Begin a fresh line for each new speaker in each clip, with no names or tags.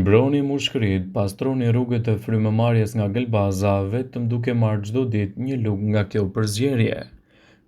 Mbroni mushkëritë, pastroni rrugët e frymëmarrjes nga gëlbaza vetëm duke marrë çdo ditë një lugë nga kjo përzierje.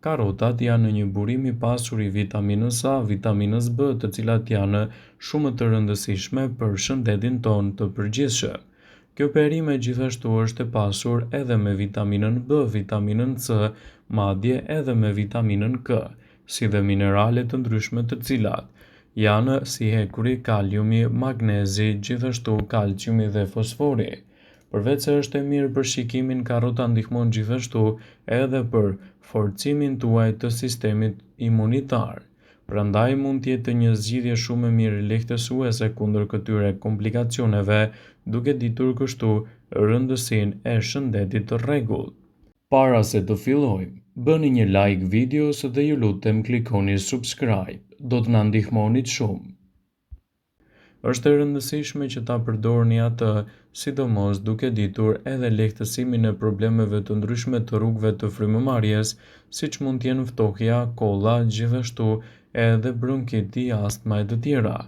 Karotat janë një burim i pasur i vitaminës A, vitaminës B, të cilat janë shumë të rëndësishme për shëndetin tonë të përgjithshëm. Kjo perime gjithashtu është e pasur edhe me vitaminën B, vitaminën C, madje edhe me vitaminën K, si dhe minerale të ndryshme të cilat janë si hekuri, kaliumi, magnezi, gjithashtu kalciumi dhe fosfori. Përveç se është e mirë për shikimin, karrota ndihmon gjithashtu edhe për forcimin tuaj të sistemit imunitar. Prandaj mund të jetë një zgjidhje shumë e mirë lehtësuese kundër këtyre komplikacioneve, duke ditur kështu rëndësinë e shëndetit të rregullt. Para se të fillojmë, bëni një like videos dhe ju lutem klikoni subscribe, do të na ndihmonit shumë. Është e rëndësishme që ta përdorni atë, sidomos duke ditur edhe lehtësimin e problemeve të ndryshme të rrugëve të frymëmarrjes, siç mund të jenë ftohja, kolla, gjithashtu edhe bronkiti, astma e të tjera.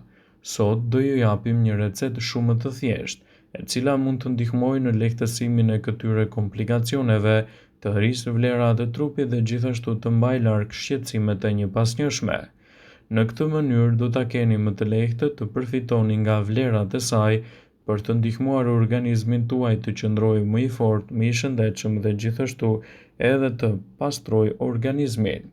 Sot do ju japim një recetë shumë të thjeshtë, e cila mund të ndihmojë në lehtësimin e këtyre komplikacioneve, të rrisë vlerat e trupit dhe gjithashtu të mbajë larg shqetësimet e njëpasnjëshme. Në këtë mënyrë do ta keni më të lehtë të përfitoni nga vlerat e saj për të ndihmuar organizmin tuaj të qëndrojë më i fortë, më i shëndetshëm dhe gjithashtu edhe të pastrojë organizmin.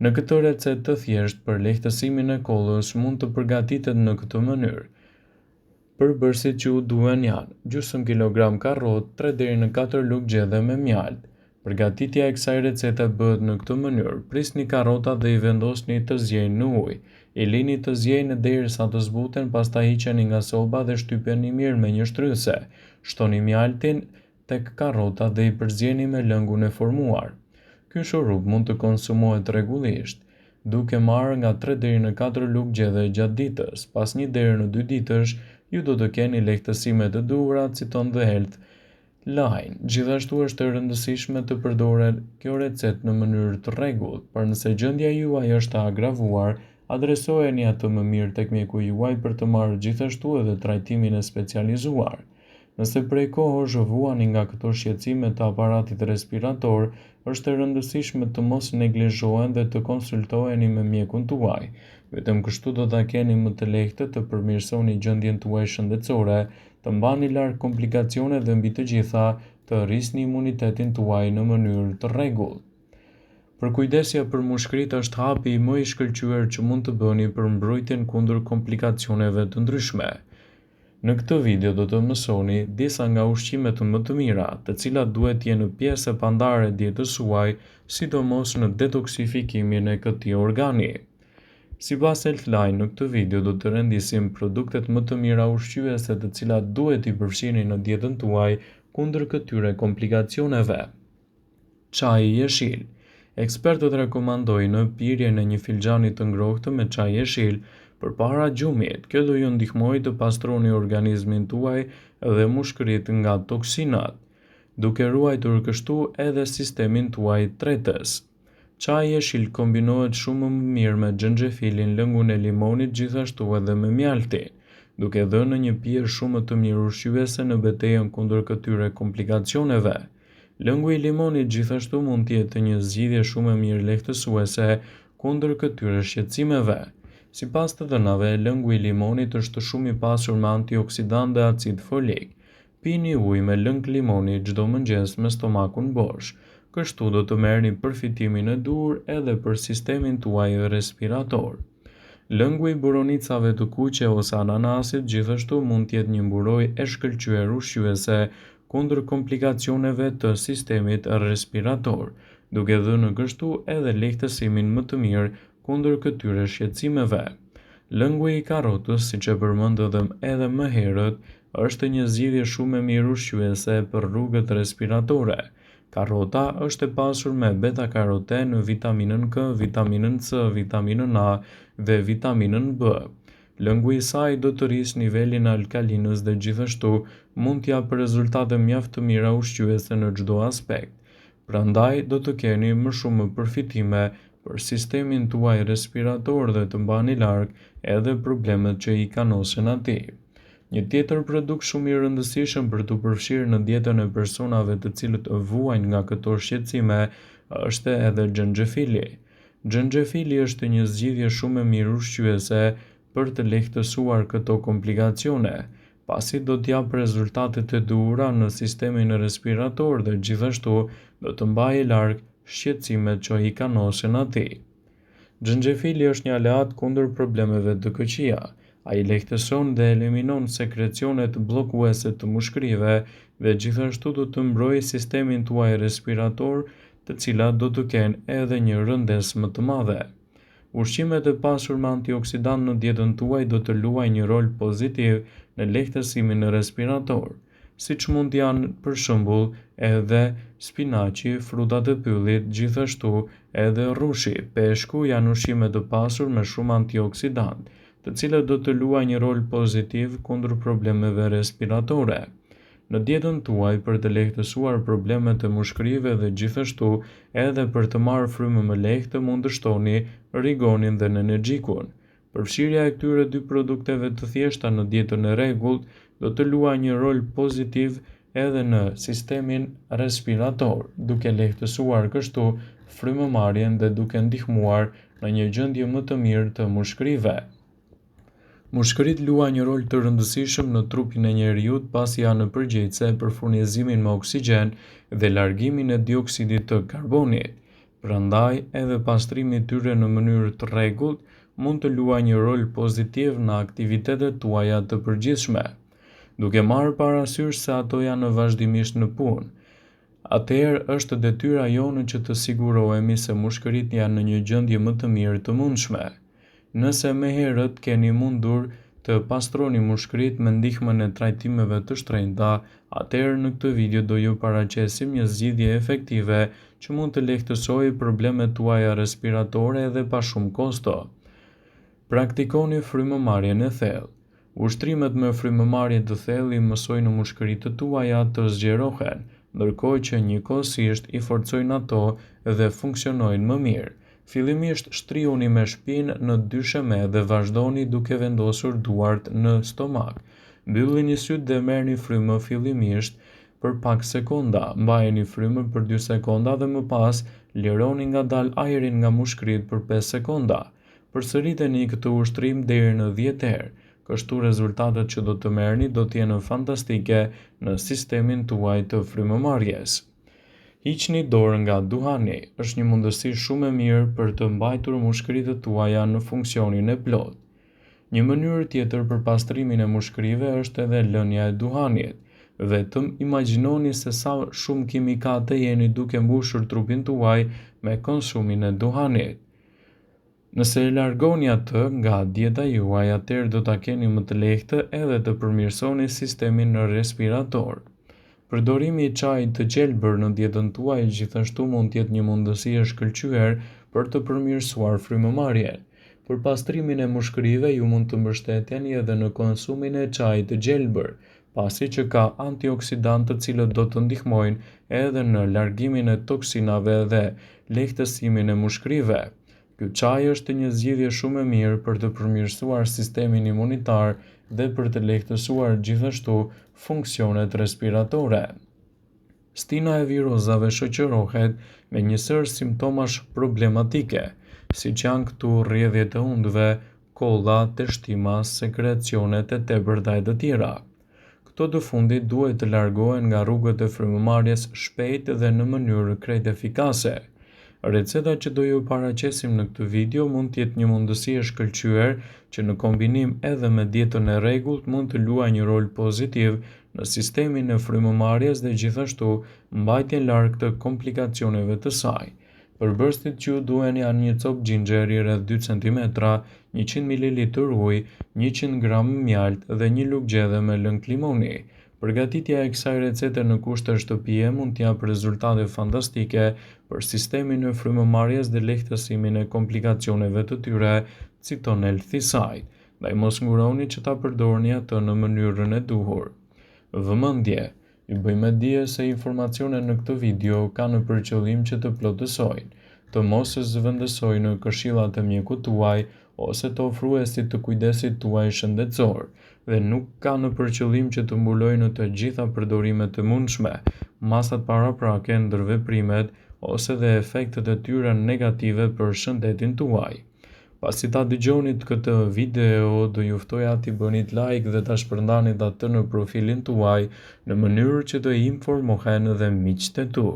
Në këtë recetë të thjeshtë për lehtësimin e kollës mund të përgatitet në këtë mënyrë. Përbërësit që u duhen janë: gjysmë kilogram karrotë, 3 deri në 4 lugë gjedhe me mjaltë. Përgatitja e kësaj recete bëhet në këtë mënyrë: prisni karrotat dhe i vendosni të ziejnë në ujë. I lini të ziejnë derisa të zbuten, pastaj hiqeni nga soba dhe shtypeni mirë me një shtrydhëse. Shtoni mjaltin tek karrotat dhe i përzieni me lëngun e formuar. Ky shurup mund të konsumohet rregullisht, duke marrë nga 3 deri në 4 lugë gjedhe gjatë ditës. Pas 1 deri në 2 ditësh, ju do të keni lehtësime të duhura, citon The Health Line. Gjithashtu është e rëndësishme të përdoret kjo recetë në mënyrë të rregullt, por nëse gjendja juaj është e agravuar, adresojeni atë më mirë tek mjeku juaj për të marrë gjithashtu edhe trajtimin e specializuar. Nëse prej kohësh vuani nga këto shqetësime të aparatit respirator, është e rëndësishme të mos neglizhohen dhe të konsultoheni me mjekun tuaj. Vetëm kështu do ta keni më të lehtë të përmirësoni gjendjen tuaj shëndetësore, të mbani larg komplikacionet dhe mbi të gjitha, të rrisni imunitetin tuaj në mënyrë të rregullt. Përkujdesja për mushkëritë është hapi më i shkëlqyer që mund të bëni për mbrojtjen kundër komplikacioneve të ndryshme. Në këtë video do të mësoni disa nga ushqimet më të mira, të cilat duhet të jenë pjesë e pandarë e dietës suaj, sidomos në detoksifikimin e këtij organi. Sipas Healthline, në këtë video do të rendisim produktet më të mira ushqyese të cilat duhet t'i përfshini në dietën tuaj kundër këtyre komplikacioneve. Çaji jeshil. Ekspertët rekomandojnë pirjen e një filxhani të ngrohtë me çaj jeshil përpara gjumit. Kjo do ju ndihmojë të pastroni organizmin tuaj dhe mushkëritë nga toksinat, duke ruajtur kështu edhe sistemin tuaj tretës. Çaji jeshil kombinohet shumë më mirë me xhenxhefilin, lëngun e limonit gjithashtu edhe me mjaltin, duke dhënë një pije shumë të mirë ushqyese në betejën kundër këtyre komplikacioneve. Lëngu i limonit gjithashtu mund të jetë një zgjidhje shumë e mirë lehtësuese kundër këtyre shqetësimeve. Sipas të dhënave, lëngu i limonit është shumë i pasur me antioksidantë dhe acid folik. Pini ujë me lëng limoni çdo mëngjes me stomakun bosh. Kështu do të merrni përfitimin e duhur edhe për sistemin tuaj respirator. Lëngu i boronicave të kuqe ose ananasit gjithashtu mund të jetë një mburojë e shkëlqyer ushqyese kundër komplikacioneve të sistemit respirator, duke dhënë kështu edhe lehtësimin më të mirë kundër këtyre shqetësimeve. Lëngu i karotës, siç e përmendëm edhe më herët, është një zgjidhje shumë e mirë ushqyese për rrugët respiratore. Karota është e pasur me beta-karoten, vitaminën K, vitaminën C, vitaminën A dhe vitaminën B. Lëngu i saj do të rrisë nivelin e alkalinës dhe gjithashtu mund të japë rezultate mjaft të mira ushqyese në çdo aspekt. Prandaj do të keni më shumë përfitime për sistemin tuaj respirator dhe të mbani larg edhe problemet që i kanosen atij. Një tjetër produkt shumë i rëndësishëm për t'u përfshirë në dietën e personave të cilët vuajnë nga këto shqetësime është edhe xhenxhefili. Xhenxhefili është një zgjidhje shumë e mirë ushqyese për të lehtësuar këto komplikacione, pasi do të japë rezultatet e duhura në sistemin respirator dhe gjithashtu do të mbajë larg shqetësimet që i kanosen atij. Xhenxhefili është një aleat kundër problemeve të këqija. Ai lehtëson dhe eliminon sekrecionet bllokuese të mushkërive dhe gjithashtu do të mbrojë sistemin tuaj respirator, të cilat do të kenë edhe një rëndesë më të madhe. Ushqimet e pasur me antioksidantë në dietën tuaj do të luajnë një rol pozitiv në lehtësimin respirator, siç mund të janë për shembull edhe spinaqi, frutat e pyllit, gjithashtu edhe rrushi, peshku janë ushqime të pasur me shumë antioksidantë, të cilët do të luajnë një rol pozitiv kundër problemeve respiratore. Në dietën tuaj për të lehtësuar problemet e mushkërive dhe gjithashtu edhe për të marrë frymë më lehtë mund të shtoni rigonin dhe nenexhikun. Përfshirja e këtyre dy produkteve të thjeshta në dietën e rregullt do të luajë një rol pozitiv edhe në sistemin respirator, duke lehtësuar kështu frymëmarrjen dhe duke ndihmuar në një gjendje më të mirë të mushkërive. Mushkëritë luajnë një rol të rëndësishëm në trupin e njeriut pasi janë përgjegjëse për furnizimin me oksigjen dhe largimin e dioksidit të karbonit. Prandaj, edhe pastrimi i tyre në mënyrë të rregullt mund të luajë një rol pozitiv në aktivitetet tuaja të përgjithshme. Duke marrë parasysh se ato janë vazhdimisht në punë, atëherë është detyra jonë që të sigurohemi se mushkëritë janë në një gjendje më të mirë të mundshme. Nëse më herët keni mundur të pastroni mushkëritë me ndihmën e trajtimeve të shtrenjta, atëherë në këtë video do ju paraqesim një zgjidhje efektive që mund të lehtësojë problemet tuaja respiratore edhe pa shumë kosto. Praktikoni frymëmarrjen e thellë. Ushtrimet me frymëmarrje të thellë i mësojnë mushkëritë tuaja të zgjerohen, ndërkohë që njëkohësisht i forcojnë ato dhe funksionojnë më mirë. Fillimisht shtrihuni me shpinë në dysheme dhe vazhdoni duke vendosur duart në stomak. Mbyllini sytë dhe merrni frymë fillimisht për pak sekonda, mbajeni frymën për dy sekonda dhe më pas lironi ngadalë ajrin nga mushkëritë për 5 sekonda. Përsëriteni këtë ushtrim deri në 10 herë. Kështu rezultatet që do të merrni do të jenë fantastike në sistemin tuaj të frymëmarrjes. Hiqni dorë nga duhani, është një mundësi shumë e mirë për të mbajtur mushkëritë tuaja në funksionin e plotë. Një mënyrë tjetër për pastrimin e mushkërive është edhe lënia e duhanit. Vetëm imagjinoni se sa shumë kimikate jeni duke mbushur trupin tuaj me konsumin e duhanit. Nëse e largoni atë nga dieta juaj, atëherë do ta keni më të lehtë edhe të përmirësoni sistemin respirator. Përdorimi i çajit të gjelbër në dietën tuaj gjithashtu mund të jetë një mundësi e shkëlqyer për të përmirësuar frymëmarrjen. Për pastrimin e mushkërive ju mund të mbështeteni edhe në konsumin e çajit të gjelbër, pasi që ka antioksidantë të cilët do të ndihmojnë edhe në largimin e toksinave dhe lehtësimin e mushkërive. Ky çaj është një zgjidhje shumë e mirë për të përmirësuar sistemin imunitar dhe për të lehtësuar gjithashtu funksionet respiratore. Stina e virozave shoqërohet me një sërë simptomash problematike, siç janë këtu rrjedhjet e hundëve, kolla, teshtima, sekrecionet e tepërta e të tjera. Këto të fundit duhet të largohen nga rrugët e frymëmarrjes shpejt dhe në mënyrë krejt efikase. Receta që do ju paraqesim në këtë video mund të jetë një mundësi e shkëlqyer që në kombinim edhe me dietën e rregullt mund të luajë një rol pozitiv në sistemin e frymëmarrjes dhe gjithashtu mbajtjen larg të komplikacioneve të saj. Përbërësit që ju duhen janë një copë xhinxheri rreth 2 cm, 100 ml ujë, 100 g mjaltë dhe një lugë gjedhe me lëng limoni. Përgatitja e kësaj recete në kushte shtëpie mund të japë rezultate fantastike për sistemin e frymëmarrjes dhe lehtësimin e komplikacioneve të tyre, citon Healthysite. Ndaj mos nguroni që ta përdorni atë në mënyrën e duhur. Vëmendje! Ju bëj me dije se informacionet në këtë video kanë për qëllim që të plotësojnë, të mos zëvendësojnë këshillat e mjekut tuaj ose të ofruesit të kujdesit tuaj shëndetësor dhe nuk kanë për qëllim që të mbulojnë të gjitha përdorimet e mundshme, masat paraprake, ndërveprimet ose dhe efektet e tyre negative për shëndetin tuaj. Pasi ta dëgjonit këtë video, do ju ftoja t'i bënit like dhe ta shpërndanit atë në profilin tuaj në mënyrë që të informohen dhe miqtë e tu.